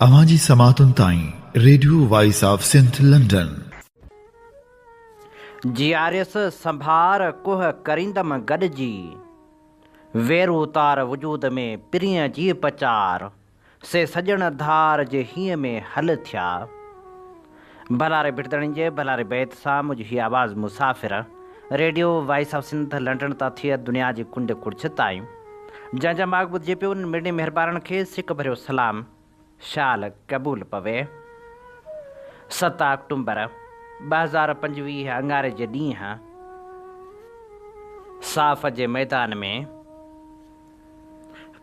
اوهان جي سماعتن تائين radio voice of Sindh London. جياريس سنڀار ڪوهه ڪريندم گڏجي، ويرو تار وجود ۾ پرينء جي پچار، سي سڄڻ ڌار جي هينء ۾ هل ٿيا. ڀلاري ڀٽدڻين جي ڀلاري بيت سان منهنجي هي آواز مسافر، radio voice of Sindh London تان ٿئي دنيا جي ڪنڊ ڪڙڇ تائين. جنهن جا ماڳ ٻڌجي پيو انهن مڙني مهربانن کي سڪ ڀريو سلام شال قبول پوي. ست آڪٽومبر 2025 اڱاري جي ڏينهن صاف جي ميدان ۾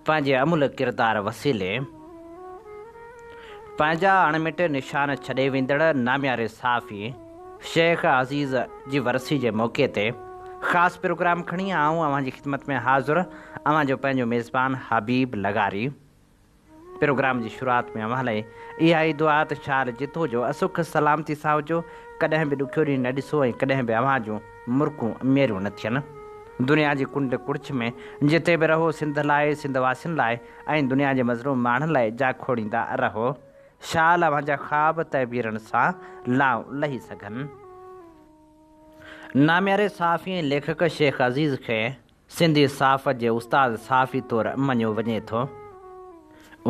پنهنجي املهه ڪردار وسيلي پنهنجا اڻمٽ نشان ڇڏي ويندڙ نامياري صحافي شيخ عزيز جي ورسي جي موقعي تي خاص پروگرام کڻي آئون اوهان جي خدمت ۾ حاضر اوهان جو پنهنجو ميزبان حبيب لغاري. پروگرام جي شروعات ۾ اوهان لاء اها ئي دعا ته شال جتو جو سک سلامتي سان هجو، ڪڏهن به ڏکيو ڏينهن نه ڏسو ۽ ڪڏهن به اوهان جون مرڪون ميريون نه ٿين. دنيا جي ڪنڊ ڪڙڇ ۾ جتي به رهو سنڌ لاء، سنڌ واسين لاء ۽ دنيا جي مظلوم ماڻهن لاء جاکوڙيندا رهو. شال اوهان جا خواب تعبيرن سان لائون لهي سگهن. نامياري صحافي ۽ ليکڪ شيخ عزيز کي سنڌي صحافت جي استاد صحافي طور مڃيو وڃي ٿو.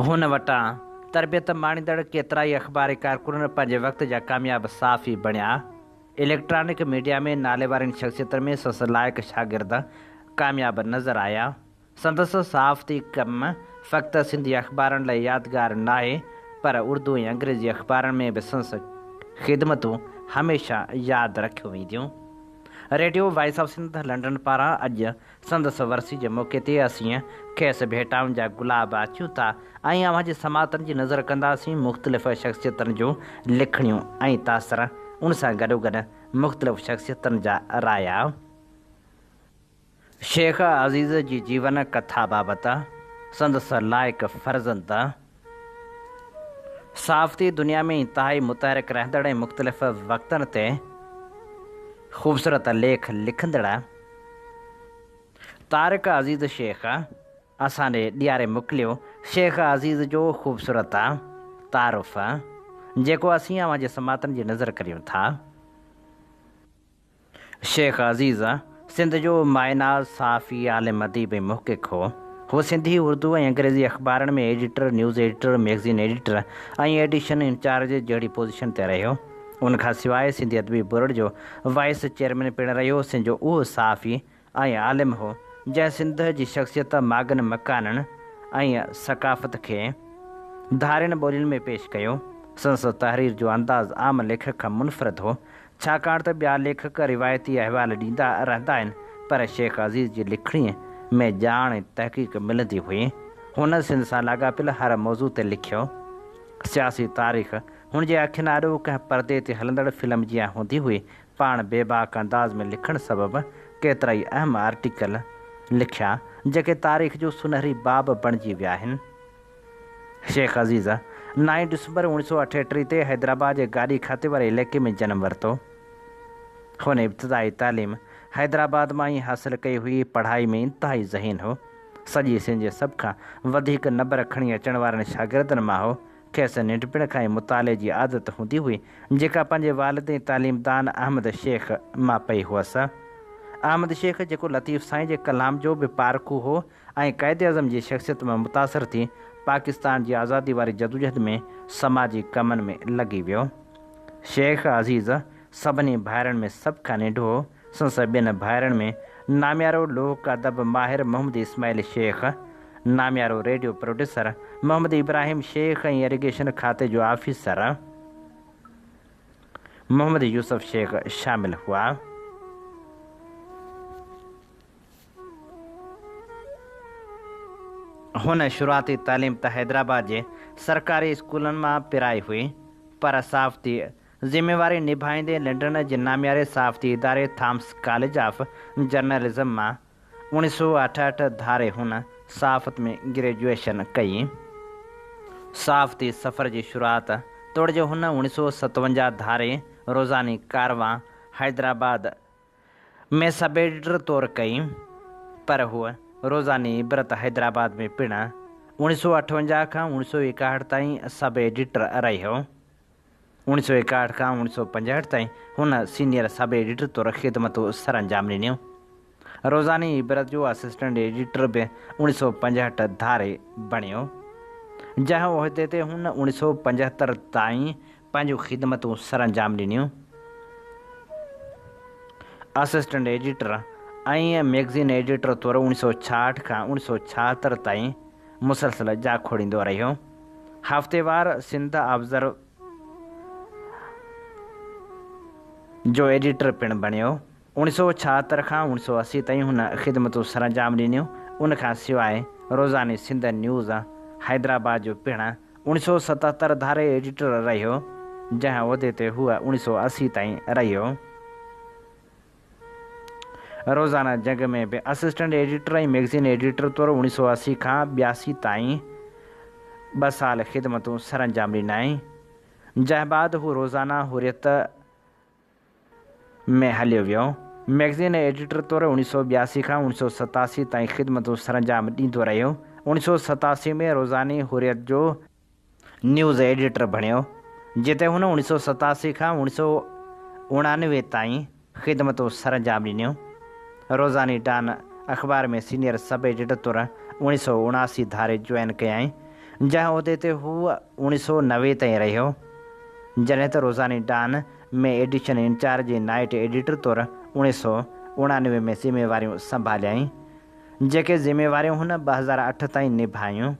هن وٽان تربيت ماڻيندڙ ڪيترائي اخباري ڪارڪن پنهنجي وقت جا ڪامياب صحافي بڻيا. اليڪٽرانڪ ميڊيا ۾ ناليوارين شخصيتن ۾ سندس لائق شاگرد ڪامياب نظر آيا. سندس صحافتي ڪم فقط سنڌي اخبارن لاء يادگار ناهي پر اردو ۽ انگريزي اخبارن ۾ به سندس خدمتون هميشه ياد رکيون وينديون. Radio voice of Sindh London پاران اڄ سندس ورسي جي موقعي تي اسين کيس ڀيٽائن جا گلاب آڇيون ٿا ۽ اوهان جي سماعتن جي نظر ڪنداسين مختلف شخصيتن جون لکڻيون ۽ تاثر ان سان گڏوگڏ مختلف شخصيتن جا رايا. شيخ عزيز جي جيون ڪٿا بابت سندس لائق فرزند صحافتي دنيا ۾ انتهائي متحرڪ رهندڙ ۽ مختلف وقتن تي خوبصورت ليک لکندڙ طارق عزيز شيخ اسان ڏي ڏياري موڪليو شيخ عزيز جو خوبصورت تعارف جيڪو اسين اوهان جي سماعتن جي نظر ڪريون ٿا. شيخ عزيز سنڌ جو مايناز صحافي، عالم، اديب ۽ محقق هو. هو سنڌي، اردو ۽ انگريزي اخبارن ۾ editor, news editor, magazine editor ۽ edition incharge جهڙي پوزيشن تي رهيو. ان کان سواء سنڌي ادبي بورڊ جو وائيس چيئرمين پڻ رهيو. سنڌ جو اهو صحافي ۽ عالم هو، جنهن سنڌ جي شخصيت، ماڳن مڪانن ۽ ثقافت کي ڌارين ٻولين ۾ پيش ڪيو. سندس تحرير جو انداز عام ليکڪ کان منفرد هو، ڇاڪاڻ ته ٻيا ليکڪ روايتي احوال ڏيندا رهندا آهن، پر شيخ عزيز جي لکڻيء ۾ ڄاڻ ۽ تحقيق ملندي هئي. هن سنڌ سان لاڳاپيل هر موضوع تي لکيو. سياسي تاريخ هن جي اکين آڏو ڪنهن پردي تي هلندڙ فلم جيان هوندي هئي. پاڻ بيباڪ انداز ۾ لکڻ سبب ڪيترائي اهم آرٽيڪل لکيا، جيڪي تاريخ جو سونهري باب بڻجي ويا آهن. شيخ عزيز نائين ڊسمبر اوڻيھ سؤ اٺهٽري تي حيدرآباد جي گاڏي کاتي واري علائقي ۾ جنم ورتو. هن ابتدائي تعليم حيدرآباد مان ئي حاصل ڪئي هئي. پڙهائي ۾ انتهائي ذهين هو. سڄي سنڌ جي سڀ کان وڌيڪ نمبر کڻي اچڻ وارن شاگردن مان هو. کيس ننڍپڻ کان ئي مطالعي جي عادت هوندي هئي، جيڪا پنهنجي والد ۽ تعليمدان احمد شيخ مان پئي هئس. احمد شيخ جيڪو لطيف سائين جي ڪلام جو به پارکو هو ۽ قائداعظم جي شخصيت مان متاثر ٿي پاڪستان جي آزادي واري جدوجهد ۾ سماجي ڪمن ۾ لڳي ويو. شيخ عزيز سڀني ڀائرن ۾ سڀ کان ننڍو هو. سندس ٻين ڀائرن ۾ ناميارو لوڪ ادب ماهر محمد اسماعيل شيخ، ناميارو radio producer Muhammad Ibrahim Shaikh ۽ irrigation کاتي جو آفيسر محمد يوسف شيخ شامل هئا. هن شروعاتي تعليم ته حيدرآباد جي سرڪاري اسڪولن مان پرائي هئي، پر صحافتي ذميواري نڀائيندي لنڊن جي نامياري صحافتي اداري ٿامس ڪاليج آف جرنلزم مان اوڻيھ سؤ اٺهٺ ڌاري هن صحافت ۾ گريجوئيشن ڪئي. صحافتي سفر جي شروعات توڙي جو هن اوڻيھ سؤ ستونجاھ ڌاري روزاني ڪاروان حيدرآباد ۾ سب ايڊيٽر طور ڪئي، پر هوء روزاني عبرت حيدرآباد ۾ پڻ 1958 کان 1961 تائين سب ايڊيٽر رهيو. 1961 کان 1965 تائين هن سينيئر سب ايڊيٽر طور خدمتون سرانجام ڏنيون. روزاني عبرت جو اسسٽنٽ ايڊيٽر به 1965 ڌاري بڻيو، جنهن عهدي تي هن 1975 تائين پنهنجون خدمتون سرانجام ڏنيون. اسسٽنٽ ايڊيٽر ۽ مئگزين ايڊيٽر طور 1966 کان 1976 تائين مسلسل جاکوڙيندو رهيو. هفتيوار سنڌ آبزرور جو ايڊيٽر پڻ بڻيو. 1976 کان 1980 تائين هن خدمتون سرانجام ڏنيون. ان کان سواء روزاني سنڌ نيوز حيدرآباد جو پڻ 1977 ڌاري ايڊيٽر رهيو، جنهن عهدي تي هو 1980 تائين رهيو. روزانه جنگ ۾ به اسسٽنٽ ايڊيٽر ۽ مئگزين ايڊيٽر طور 1980 کان 82 تائين ٻه سال خدمتون سرانجام ڏنائين، جنهن بعد هو روزانه حريت ۾ هليو ويو. مئگزين ايڊيٽر طور 1982 کان 1987 تائين خدمتون سرانجام ڏيندو رهيو. 1987 ۾ روزاني حريت جو نيوز ايڊيٽر بڻيو، جتي هن 1987 کان 1989 تائين خدمتون سرانجام ڏنيون. روزاني ڊان اخبار ۾ سينيئر سب ايڊيٽر طور 1979 ڌاري جوائن ڪيائين، جنهن عهدي تي هو 1990 تائين رهيو. جڏهن ته روزاني Dawn ۾ edition incharge ۽ night editor طور 1989 ۾ ذميواريون سنڀاليائين، جيڪي ذميواريون هن 2008 تائين نڀايون.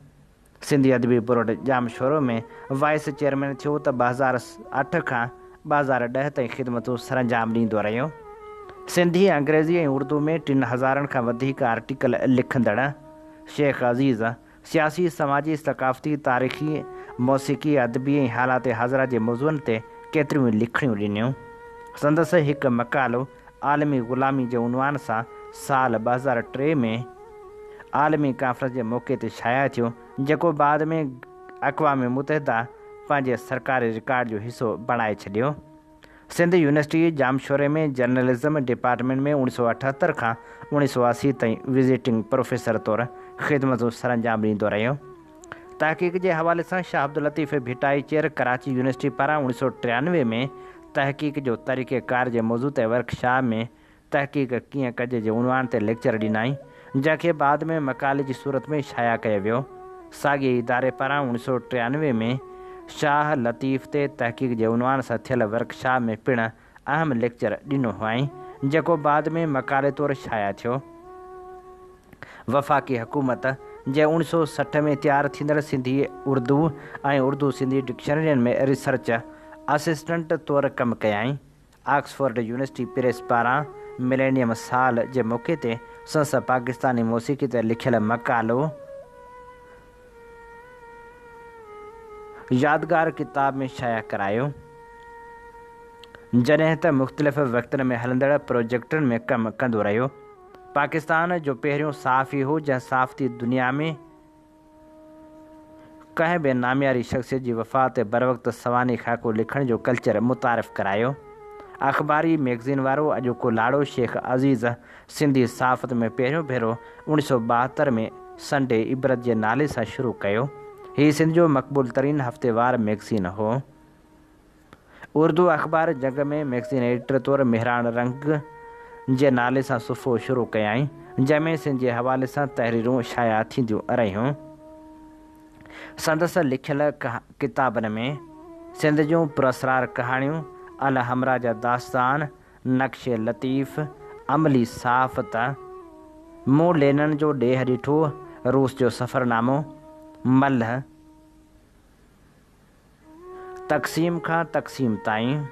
سنڌي ادبي بورڊ ڄامشورو ۾ وائيس چيئرمين ٿيو ته 2008 کان 2010 تائين خدمتون سرانجام ڏيندو رهيو. سنڌي، انگريزي ۽ اردو ۾ ٽن هزارن کان وڌيڪ آرٽيڪل لکندڙ شيخ عزيز سياسي، سماجي، ثقافتي، تاريخي، موسيقي، ادبي ۽ حالات حاضره جي موضوعن تي ڪيتريون ئي لکڻيون ڏنيون. سندس هڪ مقالو عالمي غلامي جي عنوان سان سال 2003 ۾ عالمي ڪانفرنس جي موقعي تي شايع ٿيو، جيڪو بعد ۾ اقوام متحده پنهنجي سرڪاري رڪارڊ جو حصو بڻائي ڇڏيو. سنڌ يونيورسٽي ڄامشوري ۾ جرنلزم ڊپارٽمينٽ ۾ 1978 کان 1980 تائين وزيٽنگ پروفيسر طور خدمتون سرانجام ڏيندو رهيو. تحقيق جي حوالي سان شاهه عبداللطيف ڀٽائي چيئر ڪراچي يونيورسٽي پاران 1993 ۾ تحقيق جو طريقه ڪار جي موضوع تي ورڪشاپ ۾ تحقيق ڪيئن ڪجي جي عنوان تي ليڪچر ڏنائين، جنهن کي بعد ۾ مقالي جي صورت ۾ شايع ڪيو ويو. ساڳئي اداري پاران 1993 ۾ شاهه لطيف تي تحقيق جي عنوان سان ٿيل ورڪشاپ ۾ پڻ اهم ليڪچر ڏنو هئائين، جيڪو بعد ۾ مقالي طور شايع ٿيو. وفاقي حڪومت جي 1960 ۾ تيار ٿيندڙ سنڌي اردو ۽ اردو سنڌي ڊڪشنرين ۾ ريسرچ اسسٽنٽ طور ڪم ڪيائين. آڪسفورڊ يونيورسٽي پريس پاران ملينيم سال جي موقعي تي سندس پاڪستاني موسيقي تي لکيل مقالو يادگار ڪتاب ۾ شايع ڪرايو، جڏهن ته مختلف وقتن ۾ هلندڙ پروجيڪٽن ۾ ڪم ڪندو رهيو. پاڪستان جو پهريون صحافي هو جنهن صحافتي دنيا ۾ ڪنهن به نامياري شخصيت جي وفات تي بروقت سوانحي خاڪو لکڻ جو ڪلچر متعارف ڪرايو. اخباري مئگزين وارو اڄوڪو لاڙو شيخ عزيز سنڌي صحافت ۾ پهريون ڀيرو 1972 ۾ سنڊي عبرت جي نالي سان شروع ڪيو. هي سنڌ جو مقبول ترين هفتيوار مئگزين هو. اردو اخبار جنگ ۾ مئگزين ايڊيٽر طور مهراڻ رنگ جي نالي سان صفحو شروع ڪيائين، جنهن ۾ سنڌ جي حوالي سان تحريرون شايع ٿينديون رهيون. سندس لکيل ڪتابن ۾ سنڌ جون پراسرار ڪهاڻيون، الحمرا جا داستان، نقش لطيف، عملي صحافت، مون لينن جو ڏيهه ڏٺو، روس جو سفرنامو، ملهه، تقسيم کان تقسيم تائين،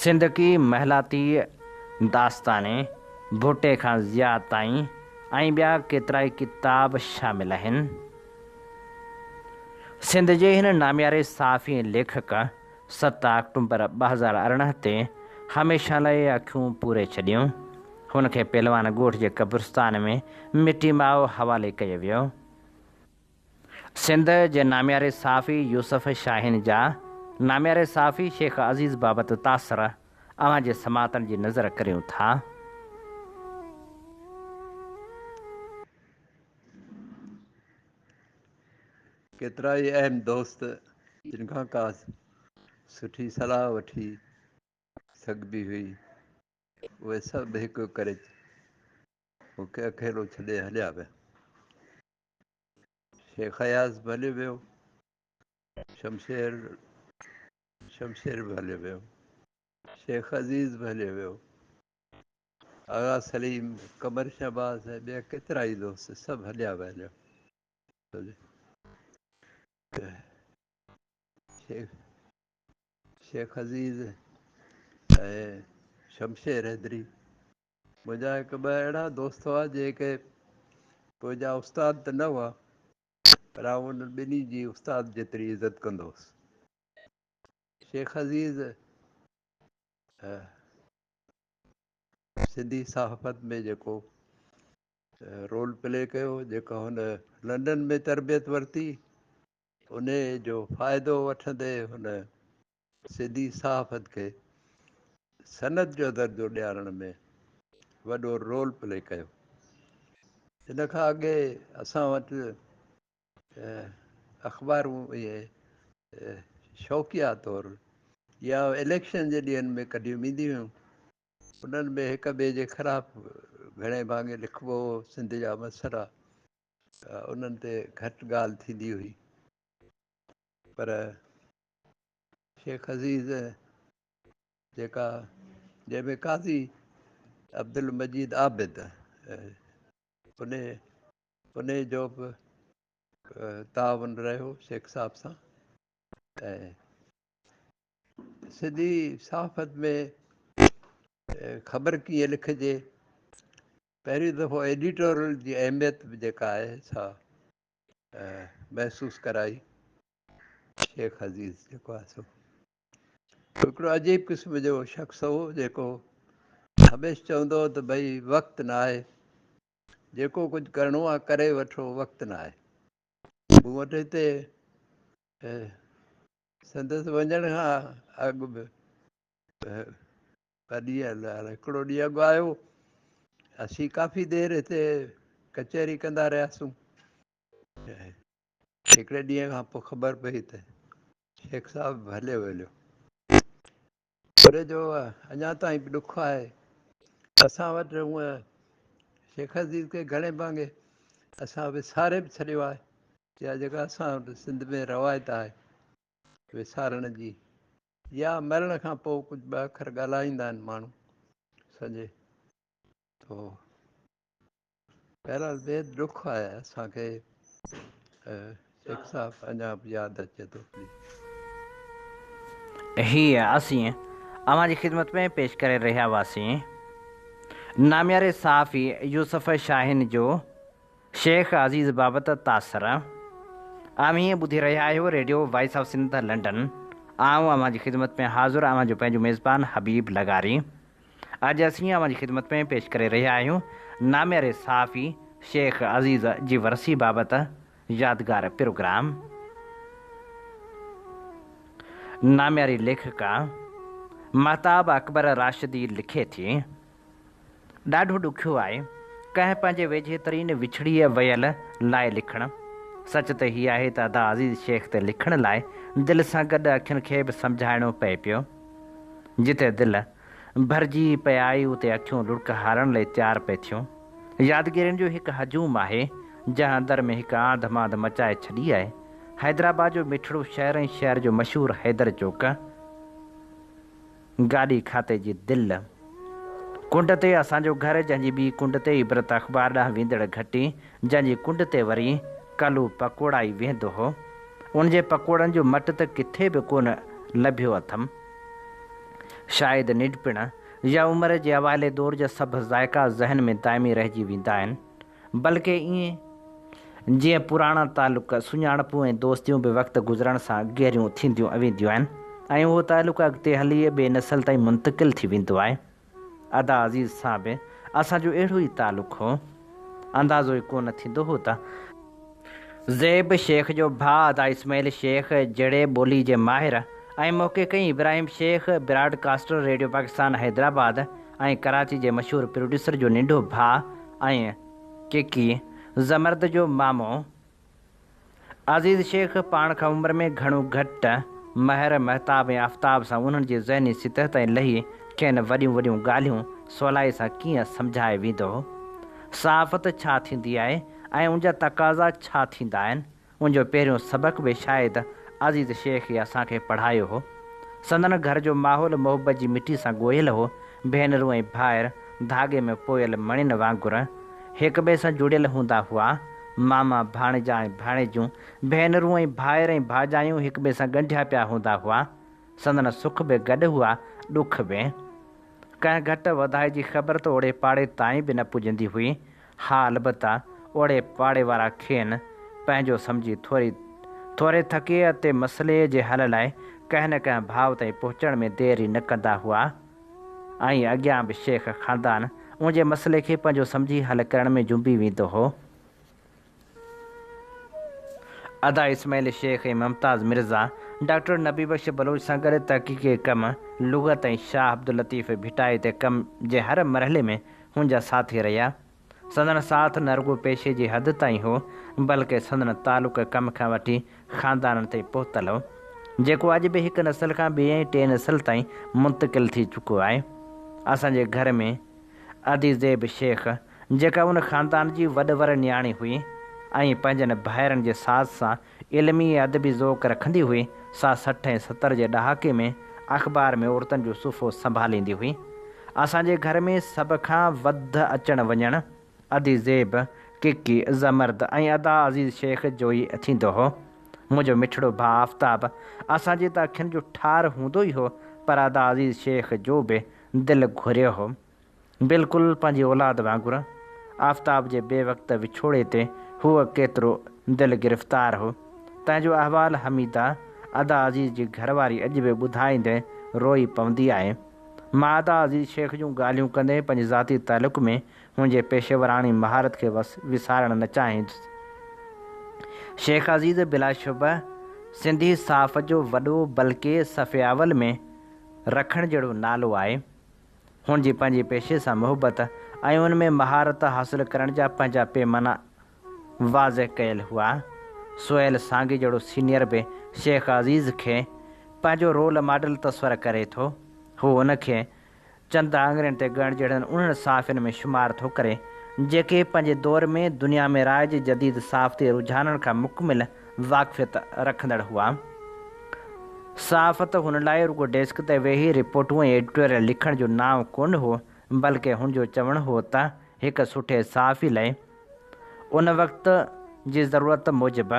سنڌ ڪي محلاتي داستانين، ڀٽي کان ضياء تائين ۽ ٻيا ڪيترائي ڪتاب شامل آهن. سنڌ جي هن نامياري صحافي ۽ ليکڪ 7 آڪٽومبر 2018 تي هميشه لاء اکيون پوري ڇڏيون. هن کي پهلوان ڳوٺ جي قبرستان ۾ مٽي ماء حوالي ڪيو ويو. سنڌ جي نامياري صحافي يوسف شاهين جا نامياري صحافي شيخ عزيز بابت تاثر اوهان جي سماعتن جي نظر ڪريون ٿا. ڪيترائي اهم دوست جن کان ڪا سٺي صلاح وٺي سگهبي هئي، اهي سڀ هڪ هڪ ڪري مون کي اڪيلو ڇڏي هليا ويا. شيخ اياز به هليو ويو، شمشير شمشير به هليو ويو، شيخ عزيز به هليو ويو، آغا سليم، قمر شهباز ۽ ٻيا ڪيترائي دوست سڀ هليا ويا هليا. شيخ شيخ عزيز ۽ شمشير حيدري منهنجا هڪ ٻه اهڙا دوست هئا جيڪي منهنجا استاد ته نه هئا پر آئون انهن ٻنهي جي استاد جيتري عزت ڪندو هوس. شيخ عزيز سنڌي صحافت ۾ جيڪو رول پلي ڪيو، جيڪا هن لنڊن ۾ تربيت ورتي، انهي جو فائدو وٺندي هن سنڌي صحافت کي صنعت جو درجو ڏيارڻ ۾ وڏو رول پلي ڪيو. ان کان اڳي اسان وٽ اخبارون اهي شوقيه طور يا اليڪشن جي ڏينهن ۾ ڪڍيون وينديون هيون. انهن ۾ هڪ ٻئي جي خلاف گهڻي ڀاڱي لکبو هو. سنڌ جا مسئلا انهن تي گهٽ ڳالهه ٿيندي هئي. پر شيخ عزيز جيڪا جنهن ۾ قاضي عبدالمجيد عابد انهي انهي جو به تعاون رهيو شيخ صاحب سان ۽ سنڌي صحافت ۾ خبر ڪيئن لکجي، پهريون دفعو ايڊيٽورل جي اهميت به جيڪا آهي سا محسوس ڪرائي شيخ عزيز جيڪو آهي سو هڪڙو عجيب قسم جو شخص هو جيڪو هميشھ چوندو هو ته ڀئي وقت نه آهي، جيڪو ڪجهه ڪرڻو آهي ڪري وٺو، وقت نه آهي. مون وٽ هتي سندس وڃڻ کان اڳ به ٻه ڏينهن هڪڙو ڏينهن اڳ آيو، اسين ڪافي دير هتي ڪچهري ڪندا رهياسون. هڪڙي ڏينهن کان پوء خبر پئي ته شيخ صاحب به هليو ويو. ان جو اڃا تائين به ڏک آهي. اسان وٽ هونء شيخ عزيز کي گهڻي ڀاڱي اسان وساري به ڇڏيو آهي. اها جيڪا اسان وٽ سنڌ ۾ روايت آهي وسارڻ جي يا مرڻ کان پوء ڪجهه ٻه اکر ڳالهائيندا آهن ماڻهو سڄي تو بهرحال بيحد ڏک آهي اسان کي شيخ صاحب اڃا به ياد اچي ٿو. هيء اسين اوهان جي خدمت ۾ پيش ڪري رهيا هئاسين نامياري صحافي يوسف شاهين جو شيخ عزيز بابت تاثر. اوهين ٻڌي رهيا آهيو radio voice of Sindh London. آئون اوهان جي خدمت ۾ حاضر اوهان جو پنهنجو ميزبان حبيب لغاري. اڄ اسين اوهان جي خدمت ۾ پيش ڪري رهيا آهيون نامياري صحافي شيخ عزيز جي ورسي بابت يادگار پروگرام. نامياري ليکڪا مهتاب اڪبر راشدي لکي ٿي. ڏاڍو ڏکيو آهي ڪنهن پنهنجي ويجهي ترين وڇڙي ويل لاء لکڻ. سچ ته هي آهي ته ادا عزيز شيخ تي لکڻ لاء دل سان گڏ اکين کي به سمجهائڻو پئي پيو. جتي دل ڀرجي پئي آئي اتي اکيون لڙڪ هارڻ لئي تيار پئي ٿيون. يادگيرين جو هڪ هجوم آهي جنهن اندر ۾ هڪ آنڌ مانڌ مچائي ڇڏي آهي. حيدرآباد جو مٺڙو شهر ۽ شهر جو مشهور حيدر چوڪ. گاڏي کاتي جي دل. ڪنڊ تي اسان جو گهر، جنهن جي ٻي ڪنڊ تي عبرت اخبار ڏانهن ويندڙ گهٽي، جنهن جي ڪنڊ تي وري ڪلو پڪوڙائي ويهندو هو. ان جي پڪوڙن جو مٽ ته ڪٿي به ڪونه لڀيو اٿم. شايد ننڍپڻ يا عمر جي اوائلي دور جا سڀ ذائقا ذهن ۾ دائمي رهجي ويندا آهن. بلڪه ائين جيئن پراڻا تعلق، سڃاڻپون ۽ دوستيون به وقت گذرڻ سان گهريون ٿينديون وينديون آهن ۽ اهو تعلق اڳتي هلي ٻئي نسل تائين منتقل ٿي ويندو آهي. ادا عزيز سان به اسان جو اهڙو ئي تعلق هو. اندازو ئي ڪونه ٿيندو هو ته. زيب شيخ جو ڀاء ادا اسماعيل شيخ جهڙي ٻولي جي ماهر ۽ محقق ۽ Ibrahim Shaikh broadcaster radio Pakistan Hyderabad ۽ Karachi جي مشهور پروڊيوسر جو ننڍو ڀاء ۽ ڪيڪي زمرد جو مامو عزيز شيخ پاڻ کان عمر ۾ گهڻو گهٽ مهر، مهتاب ۽ آفتاب سان انهن جي ذهني سطح تائين لهي کين وڏيون وڏيون ڳالهيون سولائي سان ڪيئن سمجهائي ويندو هو. صحافت ڇا ٿيندي آهي ۽ ان جا تقاضا ڇا ٿيندا آهن، ان جو پهريون سبق به شايد عزيز شيخ ئي اسان کي پڙهايو هو. سندن گهر جو ماحول محبت جي مٽي سان ڳوهيل هو، ڀينرون ۽ ڀائر ڌاڳي ۾ پويل مڻين وانگر هڪٻئي سان جڙيل هوندا هئا. ماما، ڀاڻيجا ۽ ڀاڻيجيون، ڀينرون ۽ ڀائر ۽ ڀاڄايون هڪٻئي سان ڳنڍيا پيا هوندا هئا. سندن سک به گڏ هئا، ڏک به. ڪنهن گهٽ وڌائي جي خبر ته اوڙي پاڙي تائين به نه پڄندي هئي. ها البته اوڙي پاڙي وارا کين پنهنجو سمجهي ٿوري ٿوري ٿڪي تي مسئلي جي حل لاء ڪنهن نه ڪنهن ڀاء تائين پهچڻ ۾ دير ئي نه ڪندا هئا. ۽ اڳيان به شيخ خاندان ان جي مسئلي کي پنهنجو سمجهي حل ڪرڻ ۾ جنبي ويندو هو. ادا اسماعيل شيخ ۽ ممتاز مرزا ڊاڪٽر نبي بخش بلوچ سان گڏ تحقيقي ڪم، لغت ۽ شاهه عبداللطيف ڀٽائي تي ڪم جي هر مرحلي ۾ هن جا ساٿي رهيا. سندن ساٿ نه رڳو پيشي جي حد تائين هو، بلڪه سندن تعلق ڪم کان وٺي خاندانن تائين پهتل هو، جيڪو اڄ به هڪ نسل کان ٻئي ۽ ٽئين نسل تائين منتقل ٿي چڪو آهي. اسان جي گهر ۾ ادي زيب شيخ، جيڪا ان خاندان جي وڏ ور نياڻي هئي ۽ پنهنجن ڀائرن جي ساٿ سان علمي ۽ ادبي ذوق رکندي هئي، سا 60 ۽ 70 جي ڏهاڪي ۾ اخبار ۾ عورتن جو صفحو سنڀاليندي هئي. اسان جي گهر ۾ سڀ کان وڌ اچڻ وڃڻ ادي زيب، ڪڪي، زمرد ۽ ادا عزيز شيخ جو ئي ٿيندو هو. منهنجو مٺڙو ڀاء آفتاب اسان جي ته اکين جو ٺار هوندو ئي هو، پر ادا عزيز شيخ جو به دل گهريو هو. بلڪل پنهنجي اولاد وانگر. آفتاب جي بي وقت وڇوڙي تي هوء ڪيترو دل گرفتار هو، تنهن جو احوال حميده، ادا عزيز جي گهر واري اڄ به ٻڌائيندي روئي پوندي آهي. مان ادا عزيز شيخ جون ڳالهيون ڪندي پنهنجي ذاتي تعلق ۾ هن جي پيشيوراڻي مهارت کي وسارڻ نه چاهيندس. شيخ عزيز بلاشبه سنڌي صحافت جو وڏو بلڪه صف اول ۾ رکڻ جهڙو نالو آهي. هن جي پنهنجي پيشي سان محبت ۽ ان ۾ مهارت حاصل ڪرڻ جا پنهنجا پيمانا واضح ڪيل هئا. سهيل سانگي جهڙو سينيئر به شيخ عزيز کي پنهنجو رول ماڊل تصور ڪري ٿو. هو ان کي چند آڱرين تي ڳڻڻ جهڙن انهن صحافين ۾ شمار ٿو ڪري، جيڪي پنهنجي دور ۾ دنيا ۾ رائج جديد صحافتي رجحانن کان مڪمل واقفيت رکندڙ هئا. صحافت هن لاء رڳو ڊيسڪ تي ويهي رپورٽون ۽ ايڊيٽوريل لکڻ جو نانء ڪونه هو، بلڪه هن جو چوڻ هو ته هڪ سٺي صحافي لاء ان وقت جي ضرورت موجب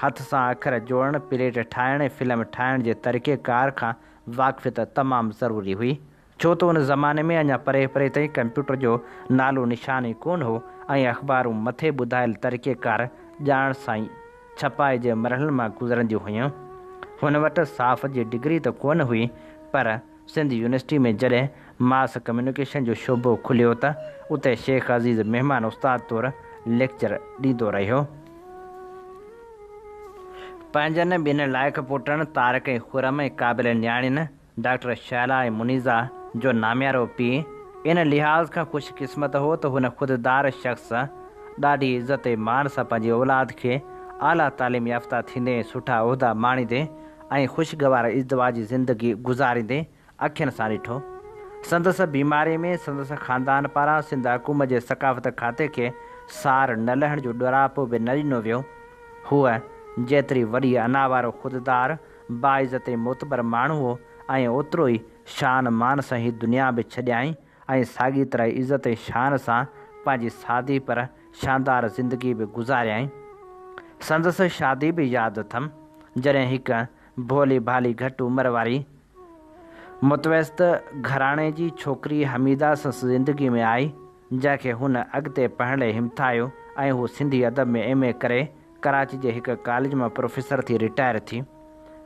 هٿ سان اکر جوڙڻ، پليٽ ٺاهڻ ۽ فلم ٺاهڻ جي طريقي ڪار کان واقفيت تمام ضروري هئي. ڇو ته ان زماني ۾ اڃا پري پري تائين ڪمپيوٽر جو نالو نشان ئي ڪونه هو ۽ اخبارون مٿي ٻڌايل طريقي ڪار ڄاڻ سان ئي ڇپائي جي مرحلن مان گذرنديون هيون. هن وٽ صحافت جي ڊگري ته ڪونه هئي پر سنڌ يونيورسٽي ۾ جڏهن ماس ڪميونيڪيشن جو شعبو کليو ته اتي شيخ عزيز مهمان استاد طور ليڪچر ڏيندو رهيو. پنهنجن ٻن لائق پٽن طارق ۽ خرم ۽ قابل نياڻين ڊاڪٽر شهلا ۽ منيزه جو ناميارو پيء ان لحاظ کان خوش قسمت هو ته هن خوددار شخص ڏاڍي عزت ۽ مان سان پنهنجي اولاد کي اعليٰ تعليم يافته ٿيندي ۽ سٺا عهدا ماڻيندي ۽ خوشگوار ازدواجي زندگي گذاريندي اکين سان ڏٺو. سندس بيماريء ۾ سندس خاندان پاران سنڌ حڪومت جي ثقافت کاتي کي سار نه لهڻ جو ڏوراپو به نه ڏنو ويو. هو جيتري وڏي انا وارو خوددار باعزت ۽ معتبر ماڻهو هو ۽ اوترو ئي شان مان سان هي دنيا به ڇڏيائين ۽ ساڳي طرح عزت ۽ شان سان پنهنجي سادي پر شاندار زندگي به گذاريائين. سندس شادي به ياد اٿم، جڏهن هڪ ڀولي ڀالي گهٽ عمر واري متوسط گهراڻي جي ڇوڪري حميده سندس زندگي ۾ آئي، جنهن کي هن اڳتي پڙهڻ لئي همٿايو ۽ هو سنڌي ادب ۾ ايم اي ڪري ڪراچي جي هڪ ڪاليج مان پروفيسر ٿي رٽائر ٿي.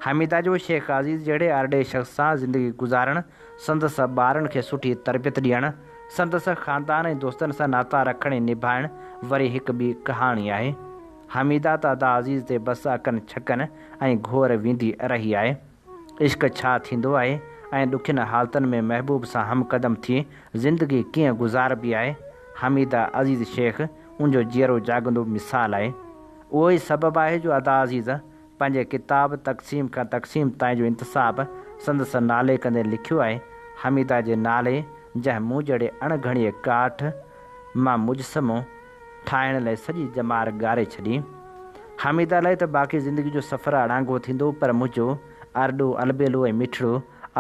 حميده جو شيخ عزيز جهڙي ارڏي شخص سان زندگي گذارڻ، سندس ٻارن کي سٺي تربيت ڏيڻ، سندس خاندان ۽ دوستن سان ناتا رکڻ ۽ نڀائڻ وري هڪ ٻي ڪهاڻي آهي. حميده ته ادا عزيز تي بس اڪن ڇڪن ۽ گهور ويندي رهي آهي. عشق ڇا ٿيندو آهي ۽ ڏکين حالتن ۾ محبوب سان هم قدم ٿي زندگي ڪيئن گذاربي آهي، حميده عزيز شيخ ان جو جيئرو جاڳندو مثال آهي. اهو ئي سبب آهي جو ادا عزيز پنهنجي ڪتاب تقسيم کان تقسيم تائين جو انتساب سندس نالي ڪندي لکيو آهي، حميده جي نالي جنهن مون جهڙي اڻ گهڙيي ڪاٺ مان مجسمو ٺاهڻ لئه سڄي ڄمار ڳاري ڇڏي. حميده لئه ته باقي زندگي جو سفر اڙانگو ٿيندو پر منهنجو ارڏو، البيلو ۽ مٺڙو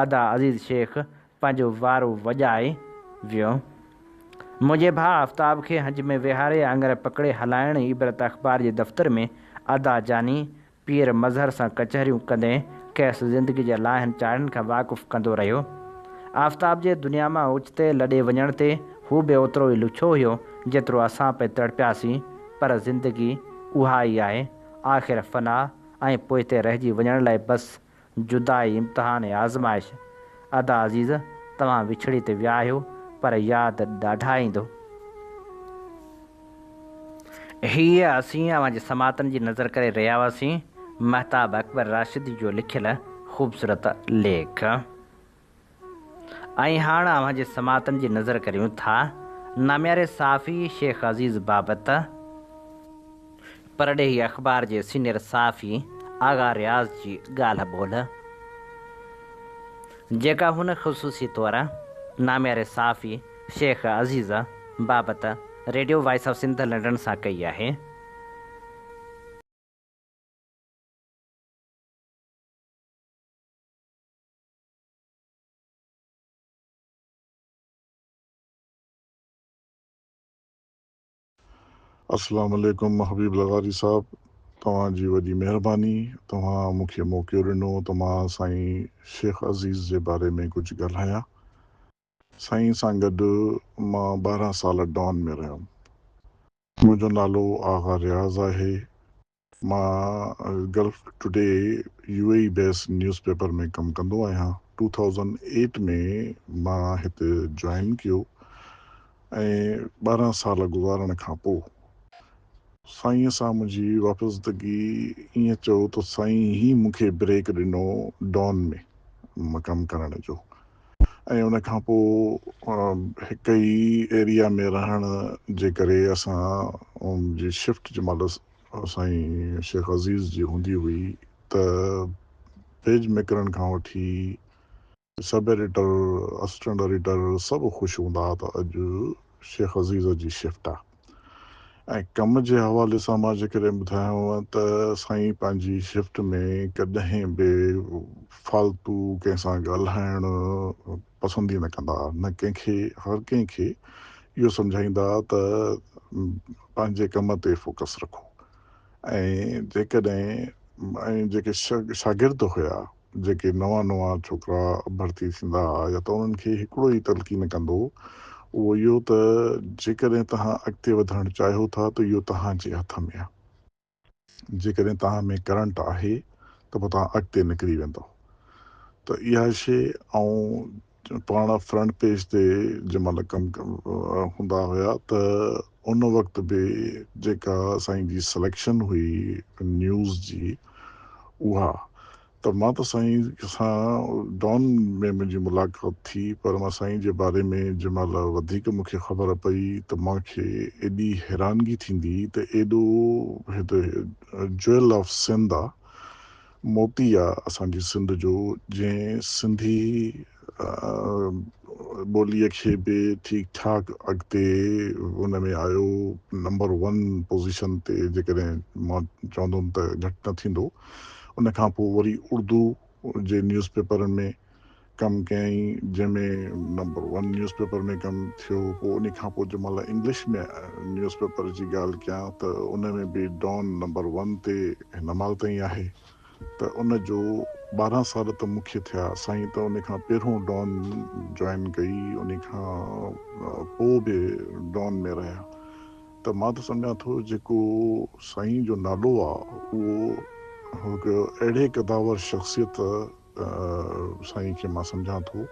ادا عزيز شيخ پنهنجو وارو وڄائي ويو. منهنجي ڀاء آفتاب کي هنج ۾ ويهاري آڱر پڪڙي هلائڻ ۽ عبرت اخبار جي دفتر ۾ ادا جاني پير مظهر سان ڪچهريون ڪندي کيس زندگي جي لاهن چاڙهن کان واقف ڪندو رهيو. آفتاب جي دنيا مان اوچتي لڏي وڃڻ تي هو به اوترو ئي لڇو هيو جيترو اسان پئي تڙپياسين پر زندگي اها ئي آهي آخر فنا ۽ پوئتي رهجي وڃڻ لاء بس جدائي امتحان ۽ آزمائش. ادا عزيز توهان وڇڙي ته ويا آهيو پر ياد ڏاڍا ايندو. هيء اسين اوهان جي سماعتن جي نظر ڪري رهيا هئاسين مهتاب اڪبر راشدي جو لکيل خوبصورت ليک. ۽ هاڻ اوهان جي سماعتن جي نظر ڪريون ٿا نامياري صحافي شيخ عزيز بابت پرڏيهي اخبار جي سينيئر صحافي آغا رياض جي ڳالهه ٻولهه جيڪا هن خصوصي طور نامياري صحافي شيخ عزيز بابت radio voice of Sindh London سان ڪئي آهي. اسلام عليڪم حبيب لغاري صاحب توهان جي وڏي مهرباني توهان مون کي موقعو ڏنو ته مان سائين شيخ عزيز جي باري ۾ ڪجهه ڳالهايان سائين سان گڏ مان 12 سال ڊان ۾ رهيم منهنجو نالو آغا رياض آهي مان Gulf Today U A E base news paper ۾ ڪم ڪندو آهيان. ٽو ٿائوزنڊ ايٽ ۾ مان هتي جوائن ڪيو ۽ 12 سال گذارڻ کان پوء سائين سان منهنجي وابستگي ائين چئو ته سائين ئي مون کي بريڪ ڏنو ڊان ۾ ڪم ڪرڻ جو ۽ ان کان پوء هڪ ئي ايريا ۾ رهڻ جي ڪري اسان جي شفٽ جنهن مهل سائين شيخ عزيز جي هوندي هئي ته پيج ميڪرن کان وٺي سب ايڊيٽر، اسسٽنٽ ايڊيٽر سڀ خوش هوندا ها ته اڄ شيخ عزيز جي شفٽ آ. ۽ ڪم جي حوالي سان مان جيڪڏهن ٻڌايانو ته سائين پنهنجي شفٽ ۾ ڪڏهن به فالتو ڪنهن سان ڳالهائڻ پسند ئي نه ڪندا ها نه ڪنهن کي هر ڪنهن کي اهو سمجهائيندا ها ته پنهنجي ڪم تي فوڪس رکو ۽ جيڪڏهن ۽ جيڪي شاگرد هيا جيڪي نوان نوان ڇوڪرا ڀرتي ٿيندا ها يا ته انهن کي هڪڙو ئي تلقين ڪندو هو اهو اهو ته جيڪڏهن توهان اڳتي وڌڻ چاهيو ٿا ته اهو توهان جي هٿ ۾ آهي. جيڪڏهن توهان ۾ ڪرنٽ آهي ته پوء توهان اڳتي نڪري ويندؤ ته اها شيء ۽ پاڻ فرنٽ پيج تي جنهن مهل ڪم هوندا هيا ته ان وقت به جيڪا سائين جي سليڪشن هئي نيوز جي اها ته مان ته سائين سان ڊان ۾ منهنجي ملاقات ٿي پر مان سائين جي باري ۾ جنهن مهل وڌيڪ مون کي خبر پئي ته مان کي ايڏي حيرانگي ٿيندي ته ايڏو هي ته جوئل آف سنڌ آ موتي آ اسان جي سنڌ جو جنهن سنڌي ٻوليء کي به ٺيڪ ٺاڪ اڳتي ان ۾ آيو نمبر ون پوزيشن تي جيڪڏهن مان چوندم ته گهٽ نه ٿيندو. ان کان پوء وري اردو جي نيوز پيپرن ۾ ڪم ڪيائين جنهن ۾ نمبر ون نيوز پيپر ۾ ڪم ٿيو پوء ان کان پوء جنهن مهل انگلش ۾ نيوز پيپر جي ڳالهه ڪيان ته ان ۾ به ڊان نمبر ون تي هن مهل تائين آهي ته ان جو 12 سال ته مون کي ٿيا سائين ته ان کان پهريون ڊان جوائن ڪئي ان کان پوء به ڊان ۾ رهيا ته مان ته سمجهان ٿو جيڪو سائين جو نالو آ اهو هڪ اهڙي قداور شخصيت سائين کي مان سمجهان ٿو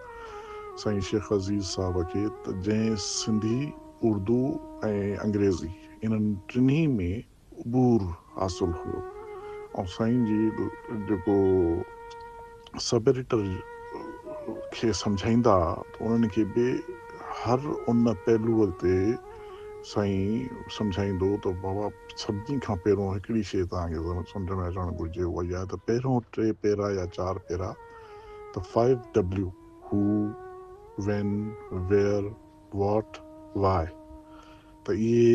سائين شيخ عزيز صاحب کي ته جنهن سنڌي، اردو ۽ انگريزي انهن ٽنهي ۾ عبور حاصل هيو ۽ سائين جي جيڪو سب ايڊيٽر کي سمجهائيندا ته انهن کي به هر ان پهلوء تي سائين سمجهائيندو هو ته بابا سڀني کان پهريون هڪڙي شيء توهان کي سمجهه ۾ اچڻ گهرجي اها اها آهي ته پهريون ٽي پيرا يا چار پيرا ته five W, who, when, where, what, why ته اهي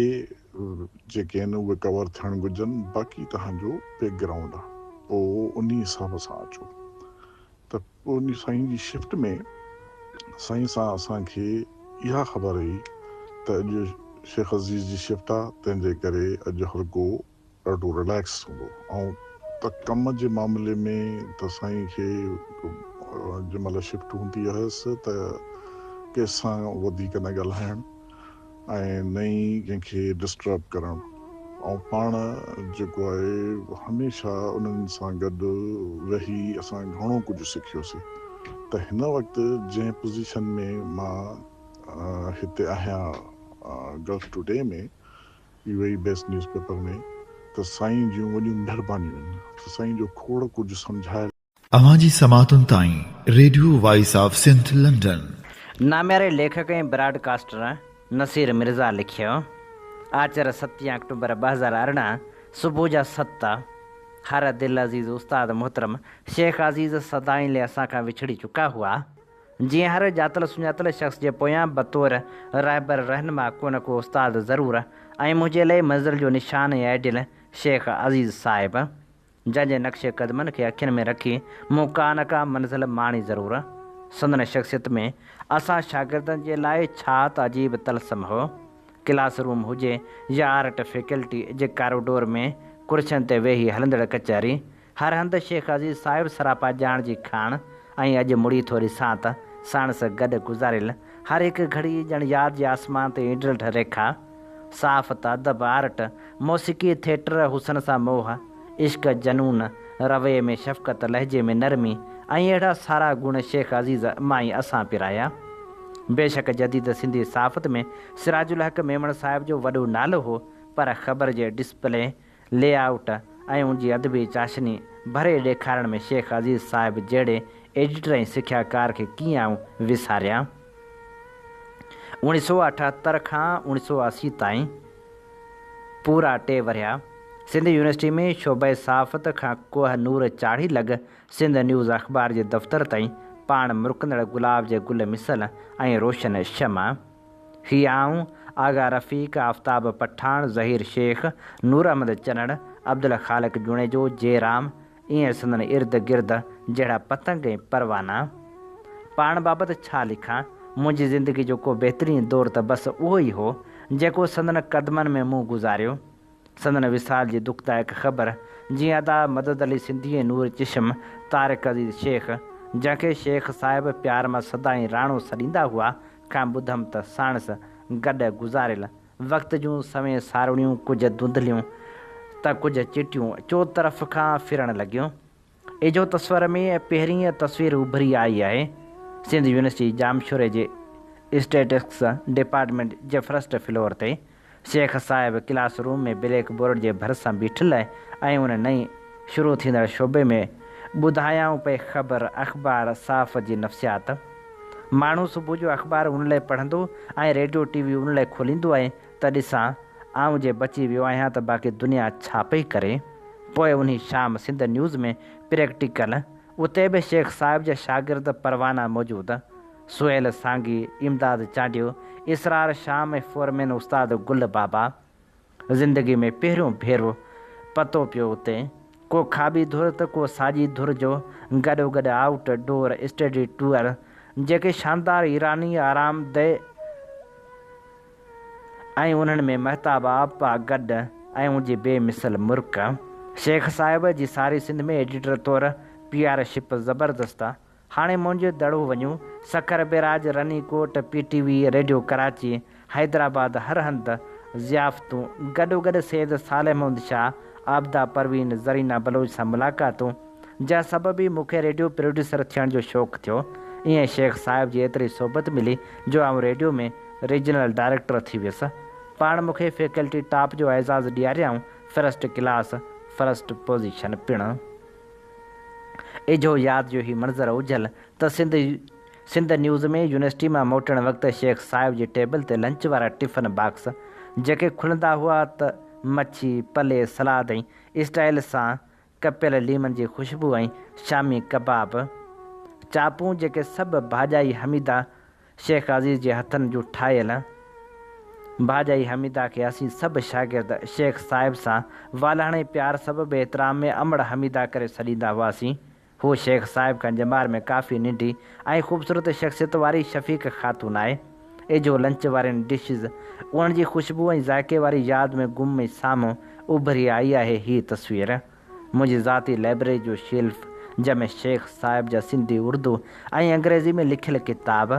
جيڪي آهن اهي ڪور ٿيڻ گهرجن باقي توهان جو بيڪ گرائونڊ آهي پوء انهي حساب سان اچو ته پوء سائين جي شفٽ ۾ سائين سان اسان کي اها خبر هئي ته اڄ شيخ عزيز جي شفٽ آ تنهن جي ڪري اڄ هر ڪو ڏاڍو رليڪس هوندو ۽ ته ڪم جي معاملي ۾ ته سائين کي جنهن مهل شفٽ هوندي هيس ته ڪنهن سان وڌيڪ نه ڳالهائڻ ۽ نه ئي ڪنهن کي ڊسٽرب ڪرڻ ۽ پاڻ جيڪو آهي هميشه انهن سان گڏ رهي اسان گهڻو ڪجهه سکيوسي ته هن وقت جنهن پوزيشن ۾ مان هتي آهيان Gulf Today ۾ U A E based news paper ۾ ته سائين جون وڏيون مهربانيون آهن ته سائين جو کوڙ ڪجهه سمجهايل اوهان جي سماعتن تائين radio voice of Sindh London. نامياري ليکڪ ۽ براڊ ڪاسٽر نصير مرزا لکيو، آچر ستين آڪٽوبر 2018 صبح جا ست هر دل عزيز استاد محترم شيخ عزيز سدائين لئه اسان کان وڇڙي چڪا هئا. جيئن هر ڄاتل سڃاتل شخص جي پويان بطور رهبر رهنما ڪو نه ڪو استاد ضرور ۽ منهنجي لئه منزل جو نشان ۽ آئيڊيل شيخ عزيز صاحب. جنهن جي نقش قدمن کي اکين ۾ رکي مون ڪا نه ڪا منزل ماڻي ضرور. سندن شخصيت ۾ اسان شاگردن جي لاء ڇا ته عجيب طلسم هو. ڪلاس روم هجي يا آرٽ فيڪلٽي جي ڪاريڊور ۾ ڪرسين تي ويهي هلندڙ ڪچهري، هر هنڌ شيخ عزيز صاحب سراپا ڄاڻ جي کاڻ ۽ اڄ مڙي ٿو ڏسان ته ساڻس گڏ گذاريل هر هڪ گهڙي ڄڻ ياد جي آسمان تي اينڊرلٺ ريکا. صحافت، ادب، آرٽ، موسيقي، ٿيٽر، حسن سان موهه، عشق، جنون، رويي ۾ شفقت، لهجي ۾ نرمي ۽ اهڙا سارا گڻ شيخ عزيز مان ئي اسان پرايا. بيشڪ جديد سنڌي صحافت ۾ سراج الحق ميمڻ صاحب جو وڏو نالو هو پر خبر جي ڊسپلي، لي آئوٽ ۽ ان جي ادبي چاشني ڀري ڏيکارڻ ۾ شيخ عزيز صاحب جهڙي ايڊيٽر ۽ سکيا ڪار کي ڪيئن آئون وساريان. اوڻيھ سو اٺهتر کان اوڻيھ سو اسي تائين پورا ٽي ورهيا سنڌ يونيورسٽي ۾ شعبه صحافت کان ڪوهه نور چاڙهي لڳ سنڌ نيوز اخبار جي دفتر تائين پاڻ مرڪندڙ گلاب جي گل مثل ۽ روشن شمع هي آئون، آغا رفيق، آفتاب پٺاڻ، ظهير شيخ، نور احمد چنڙ، عبدالخالق جوڻيجو، جي رام، ائين سندن ارد گرد جهڙا پتنگ ۽ پروانا. پاڻ بابت ڇا لکان، منهنجي زندگي جو ڪو بهترين دور ته بس اهو ئي هو، جيڪو سندن قدمن ۾ مون گذاريو. سندن وصال جي دکدائڪ خبر، جيئن ادا مدد علي سنڌي ۽ نور چشم طارق عزيز شيخ، جنهن کي شيخ صاحب پيار مان سدائين راڻو سڏيندا هئا، کان ٻڌم ته ساڻس گڏ گذاريل وقت جون سوين ساروڻيون ڪجهه ڌنڌليون ته ڪجهه چٽيون چوطرف کان ڦرڻ لڳيون. اجهو تصور ۾ پهرين تصوير اڀري آئي آهي. سنڌ يونيورسٽي ڄامشوري جي اسٽيٽسڪس ڊپارٽمينٽ جي فرسٽ فلور تي شيخ صاحب ڪلاس روم ۾ بليڪ بورڊ جي ڀرسان بيٺل ۽ ان نئين شروع ٿيندڙ شعبي ۾ ٻڌايائون پئي خبر، اخبار، صحافت جي نفسيات. ماڻهو صبح جو اخبار ان لئه پڙهندو ۽ ريڊيو ٽي وي ان لئه کوليندو آهي ته ڏسان آئون جي بچي ويو آهيان ته باقي دنيا ڇا پئي ڪري. پوء انهي شام سنڌ نيوز ۾ پريڪٽيڪل، اتي به شيخ صاحب جا شاگرد پروانا موجود. سهيل سانگي، امداد چانڊيو، اسرار شام ۽ فورمين استاد گل بابا. زندگي ۾ پهريون ڀيرو پتو پيو اتي ڪو کاٻي ڌر ته ڪو ساڄي ڌر جو گڏوگڏ آئوٽ ڊور اسٽڊي ٽوئر جيڪي شاندار ايراني آرام ده ۽ انهن ۾ مهتاب آپا گڏ ۽ ان جي بي مثل مرڪ. شيخ صاحب جي ساري سنڌ ۾ ايڊيٽر طور پي آر شپ زبردست هاڻي منهنجو دڙو وڃون، Sukkur barrage, Rani Kot, P T V, radio Karachi, Hyderabad هر هنڌ ضيافتون، گڏوگڏ سيد صالح محمد شاهه، عابده پروين، زرينا بلوچ سان ملاقاتون، جنهن سبب ئي مون کي ريڊيو پروڊيوسر ٿيڻ جو شوق ٿيو. ائين شيخ صاحب جي ايتري صحبت ملي جو آئون ريڊيو ۾ ريجنل ڊائريڪٽر ٿي ويس. پاڻ مون کي فيڪلٽي ٽاپ جو اعزاز ڏياريائون، فرسٽ ڪلاس، فرسٽ پوزيشن پڻ. اجهو ياد جو هي منظر اجهل ته سنڌ سنڌ نيوز ۾ يونيورسٽي مان موٽڻ وقت شيخ صاحب جي ٽيبل تي لنچ وارا ٽفن باڪس جيڪي کلندا هئا ته مڇي، پلي، سلاد ۽ اسٽائيل سان ڪپيل ليمن جي خوشبو ۽ شامي ڪباب، چاپون جيڪي سڀ ڀاڄائي حميده شيخ عزيز جي هٿن جون ٺاهيل. ڀاڄائي حميده کي اسين سڀ شاگرد شيخ صاحب سان والهاڻي پيار سبب احترام ۾ امڙ حميده ڪري سڏيندا هئاسين. هوء شيخ صاحب کان ڄمار ۾ ڪافي ننڍي ۽ خوبصورت شخصيت واري شفيق خاتون آهي. اجهو لنچ وارين ڊشز، انهن جي خوشبو ۽ ذائقي واري ياد ۾ گم ۽ سامهون اڀري آئي آهي هيء تصوير. منهنجي ذاتي لئبرري جو شيلف جنهن ۾ شيخ صاحب جا سنڌي، اردو ۽ انگريزي ۾ لکيل ڪتاب،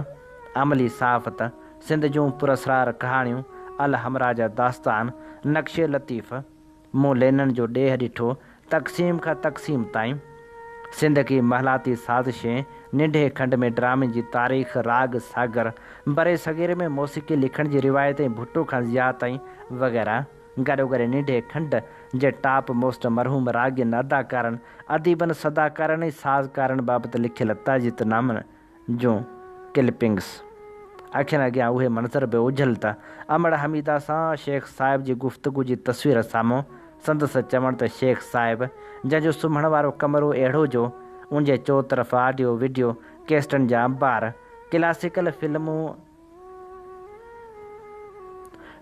عملي صحافت، سنڌ جون پراسرار ڪهاڻيون، الحمرا جا داستان، نقش لطيف، مون لينن جو ڏيهه ڏٺو، تقسيم کان تقسيم تائين، سنڌ ڪي محلاتي سازشين، ننڍي کنڊ ۾ ڊرامي جي تاريخ، راڳ ساگر، برصغير ۾ موسيقي لکڻ جي روايت ۽ ڀٽو کان ضياء تائين وغيره. گڏوگڏ ننڍي کنڊ جي ٽاپ موسٽ مرحوم راڳين، اداڪارن، اديبن، صداڪارن ۽ سازڪارن بابت لکيل تعزيت نامن جون ڪلپنگس. اکين اڳيان اهي منظر به اجهل ته امڙ حميده سان شيخ صاحب جي گفتگو جي تصوير سامهون سندس چوڻ ته شيخ صاحب جنهن جو سمهڻ وارو ڪمرو اهڙو جو ان جي چوطرف آڊيو وڊيو ڪيسٽن جا انبار، ڪلاسيڪل فلمون،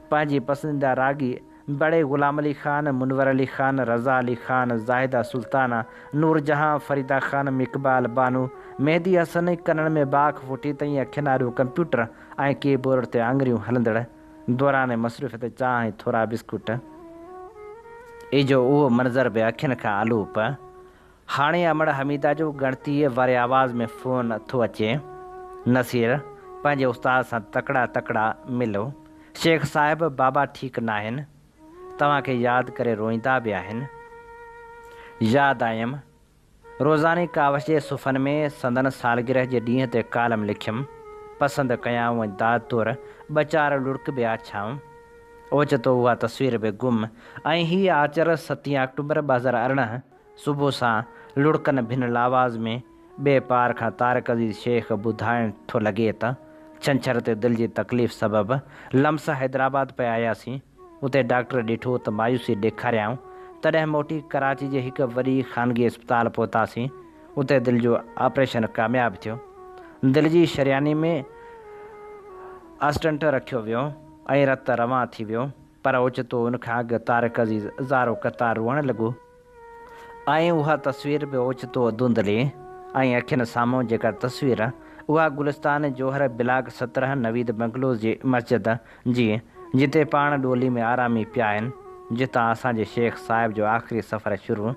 پنهنجي پسنديده راڳي بڙي غلام علي خان، منور علي خان، رضا علي خان، زاهده سلطانه، نور جهان، فريده خانم، اقبال بانو، مهدي حسن ۽ ڪنن ۾ باک ڦٽي تائين اکين آڏو ڪمپيوٽر ۽ ڪي بورڊ تي آڱريون هلندڙ دوران مصروفيت چانهه ۽ ٿورا بسڪوٽ. اجهو اهو منظر به اکين کان الوپ. هاڻي امڙ حميده جو ڳڻتيء واري آواز ۾ فون ٿو اچي. نصير، پنهنجي استاد سان تڪڙا تڪڙا ملو. شيخ صاحب، بابا ٺيڪ ناهن. توهان کي ياد ڪري روئيندا به آهن. ياد آيم. روزاني ڪاوش جي صفحن ۾ سندن سالگرهه جي ڏينهن تي ڪالم لکيم. پسند ڪيائون ۽ داد طور ٻه چار لڙڪ به آڇيائون. اوچتو اها تصوير به گم ۽ هيء آچر ستين آڪٽوبر 2018 صبح سان لڙڪن ڀنل آواز ۾ ٻئي پار کان طارق عزيز شيخ ٻڌائڻ ٿو لڳي ته ڇنڇر تي دل جي تڪليف سبب لمس حيدرآباد پئي آياسين، اتي ڊاڪٽر ڏٺو ته مايوسي ڏيکاريائون، تڏهن موٽي ڪراچي جي هڪ وڏي خانگي اسپتال پهتاسين، اتي دل جو آپريشن ڪامياب ٿيو. دل جي شرياني ۾ اسٽنٽ رکيو ويو ۽ رت روان ٿي ويو، پر اوچتو ان کان اڳ طارق عزيز زارو قطار روئڻ لڳو. ۽ اها تصوير به اوچتو ڌنڌلي ۽ اکين سامهون جيڪا تصوير اها گلستان جوهر بلاڪ 17 نويد بنگلوز جي مسجد جي جتي پاڻ ڏولي ۾ آرامي پيا آهن جتان اسان جي شيخ صاحب جو آخري سفر شروع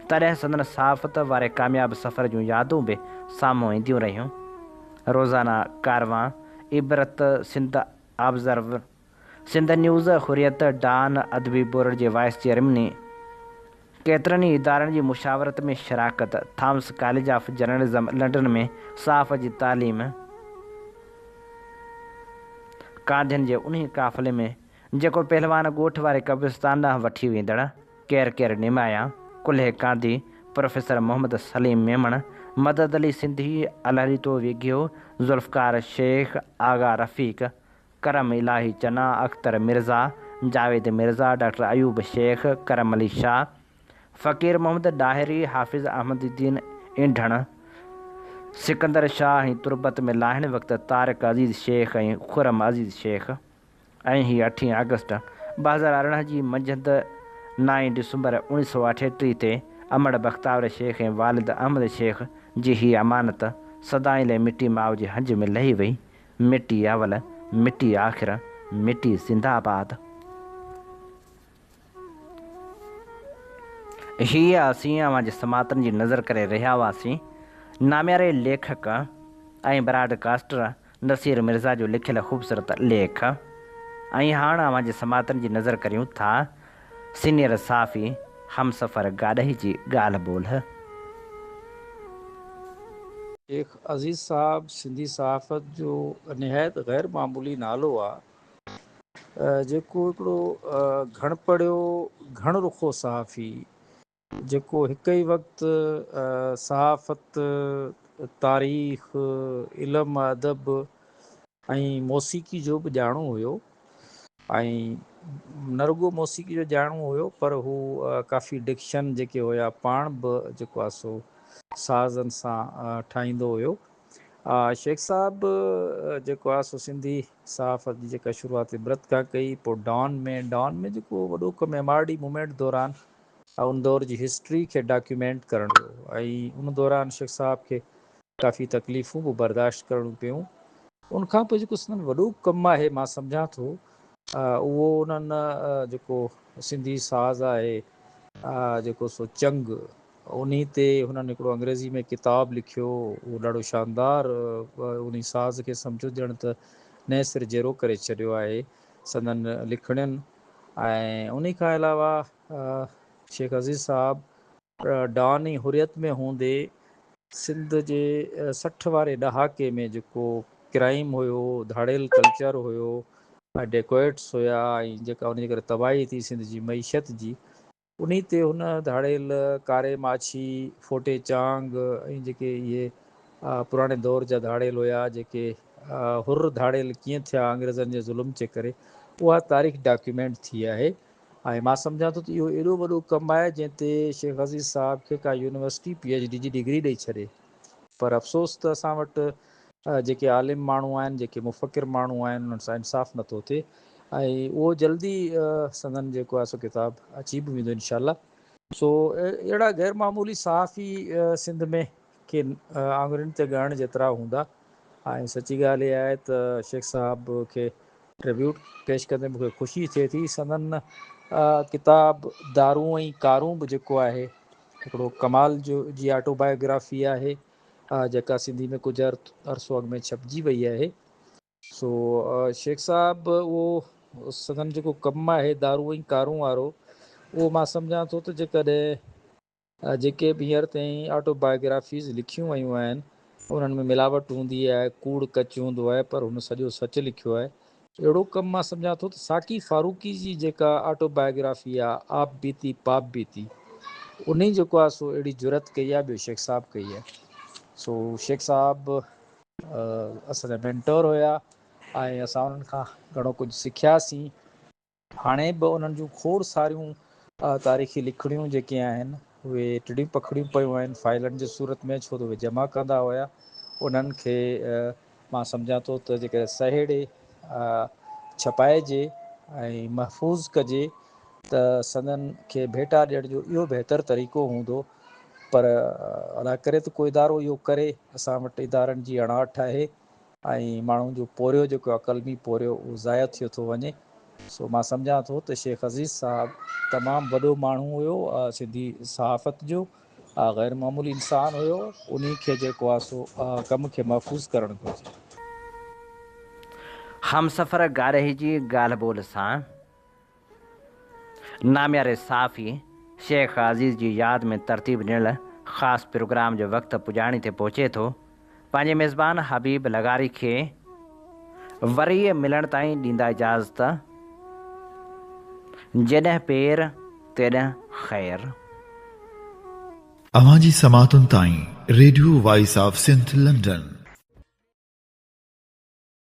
تڏهن سندن صحافت واري ڪامياب سفر جون يادون به سامهون اينديون رهيون روزانه ڪاروان عبرت سنڌ آبزرور سنڌ نيوز، حريت، ڊان، ادبي بورڊ جي وائيس چيئرمني، ڪيترن ئي ادارن جي مشاورت ۾ شراڪت، Thomas college of journalism London ۾ صحافت جي تعليم، ڪانڌين جي انهي قافلي ۾ جيڪو پهلوان ڳوٺ واري قبرستان ڏانهن وٺي ويندڙ، ڪير ڪير نمايان، ڪلهي ڪانڌي، پروفيسر محمد سليم ميمڻ، مدد علي سنڌي، الهڏتو وگهيو، ذوالفقار شيخ، آغا رفيق، ڪرم الاهي چنا، اختر مرزا، جاويد مرزا، ڊاڪٽر ايوب شيخ، ڪرم علي شاهه، فقير محمد ڏاهري، حافظ احمد الدين انڍڻ، سڪندر شاهه ۽ تربت ۾ لاهڻ وقت طارق عزيز شيخ ۽ خرم عزيز شيخ ۽ هي اٺين آگسٽ 2018 جي منجهند نائين ڊسمبر اوڻيهه سؤ اٺيٽيهه تي امڙ بختاور شيخ ۽ والد احمد شيخ جي هي امانت سدائين لئه مٽي ماء جي هنج ۾ لهي وئي. مٽي اول، مٽي آخر، مٽي زنده آباد. هيء اسين اوهان جي سماعتن جي نظر ڪري رهيا هئاسين نامياري ليکڪ ۽ براڊ ڪاسٽر نصير مرزا جو لکيل خوبصورت ليک ۽ هاڻ اوهان جي سماعتن جي نظر ڪريون ٿا سينيئر صحافي همسفر گاڏهي جي ڳالهه ٻولهه. شيخ عزيز صاحب سنڌي صحافت جو نهايت غير معمولي نالو آ، جيڪو هڪڙو گهڻ پڙهيو گهڻ رخو صحافي، جيڪو هڪ ئي وقت صحافت، تاريخ، علم ادب ۽ موسيقي جو به ڄاڻو هيو ۽ نه رڳو موسيقي جو ڄاڻو هيو پر هو ڪافي ڊڪشن جيڪي هيا پاڻ به جيڪو آهي سو سازن سان ٺاهيندو هيو. شيخ صاحب جيڪو آهي سو سنڌي صحافت جي جيڪا شروعات عبرت کان ڪئي پوء ڊان ۾ ڊان ۾ جيڪو وڏو ڪم ايم آر ڊي موومينٽ دوران ان دور جي هسٽري کي ڊاڪيومينٽ ڪرڻ هيو ۽ ان دوران شيخ صاحب کي ڪافي تڪليفون به برداشت ڪرڻيون پيون. ان کان پوء جيڪو سندن وڏو ڪم آهي مان سمجهان ٿو اهو انهن جيڪو سنڌي ساز آهي جيڪو سو چنگ انهي تي هنن هڪڙو انگريزي ۾ ڪتاب لکيو اهو ڏاڍو شاندار انهي ساز کي سمجهو ڄڻ ته نئين سر جيرو ڪري ڇڏيو آهي سندن لکڻين ۽ انهي کان علاوه شيخ عزيز صاحب ڊان ۽ حريت ۾ هوندي سنڌ جي 60 واري ڏهاڪي ۾ جيڪو ڪرائيم هيو، ڌاڙيل ڪلچر هيو ۽ ڊيڪوئٽس هيا ۽ جيڪا ان جي ڪري تباهي ٿي سنڌ جي معيشت جي انهي تي هن ڌاڙيل ڪاري ماڇي، ڦوٽي چانگ ۽ جيڪي اهي پراڻي دور جا ڌاڙيل هيا جيڪي حر ڌاڙيل ڪيئن ٿيا انگريزن جي ظلم جي ڪري اها تاريخ ڊاڪيومينٽ ٿي آهي. ۽ مان سمجهان ٿو ته اهو ايڏو وڏو ڪم آهي جنهن تي شيخ عزيز صاحب کي ڪا يونيورسٽي پي ايڇ ڊي جي ڊگري ڏئي ڇڏي پر افسوس ته اسان وٽ جيڪي عالم ماڻهو آهن جيڪي مفڪر ماڻهو آهن انهن سان انصاف نٿو ٿئي ۽ اهو جلدي سندن جيڪو آهي سو ڪتاب اچي به ويندو انشاء الله سو اهڙا غير معمولي صحافي سنڌ ۾ ڪي آڱرين تي ڳڻڻ جيترا هوندا ۽ سچي ڳالهه اها آهي ته شيخ صاحب کي ٽربيوٽ پيش ڪندي مون کي خوشي ٿئي ٿي. سندن ڪتاب دارون ۽ ڪارون به جيڪو آهي هڪڙو ڪمال جو جي آٽو بايوگرافي آهي جيڪا سنڌي ۾ ڪجهه عرصو اڳ ۾ ڇپجي وئي آهي. سو شيخ صاحب اهو سندن جيڪو ڪم آهي دارون ۽ ڪارون وارو اهو مان سمجهان ٿو ته جيڪڏهن جيڪي به هينئر تائين آٽو بايوگرافيز لکيون ويون آهن، انهن ۾ ملاوٽ هوندي آهي، ڪوڙ ڪچ هوندو آهي، پر هن سڄو سچ لکيو آهي. اهڙو ڪم مان سمجهان ٿو ته ساقي فاروقي جي جيڪا آٽو بايوگرافي آهي، آپ بيتي پاپ بيتي، انهي جيڪو آهي سو اهڙي جرئت ڪئي آهي، ٻيو شيخ صاحب ڪئي آهي. سو شيخ صاحب اسان جا مينٽور هيا ۽ اسان انهن کان گهڻو ڪجهه سکياسين. هاڻي به انهن جون کوڙ ساريون تاريخي لکڻيون جيڪي آهن اهي ٽڙيون پکڙيون پيون آهن فائلن جي صورت ۾ ڇو ته اهي جمع ڪندا هيا انهن کي مان سمجهان ٿو ته جيڪڏهن سهيڙي ڇپائجي ۽ محفوظ ڪجي ته سندن کي ڀيٽا ڏيڻ جو اهو بهتر طريقو هوندو پر الله ڪري ته ڪو ادارو اهو ڪري اسان وٽ ادارن جي اڻاٺ آهي ۽ ماڻهن جو پورهيو جيڪو آهي قلمي پورهيو اهو ضايع ٿيو ٿو وڃي سو مان سمجهان ٿو ته شيخ عزيز صاحب تمام وڏو ماڻهو هيو سنڌي صحافت جو غير معمولي انسان هيو انهي کي جيڪو آهي سو ڪم کي محفوظ ڪرڻ گهرجي. همسفر گارهي جي ڳالهه ٻولهه سان نامياري صحافي شيخ عزيز جي ياد ۾ ترتيب ڏنل خاص پروگرام جو وقت پڄاڻي تي پهچي ٿو. پنهنجي ميزبان حبيب لغاري کي وري ملڻ تائين ڏيندا اجازت. جيڏنهن پير تيڏنهن خير. اوهان جي سماعتن تائين radio voice of Sindh London.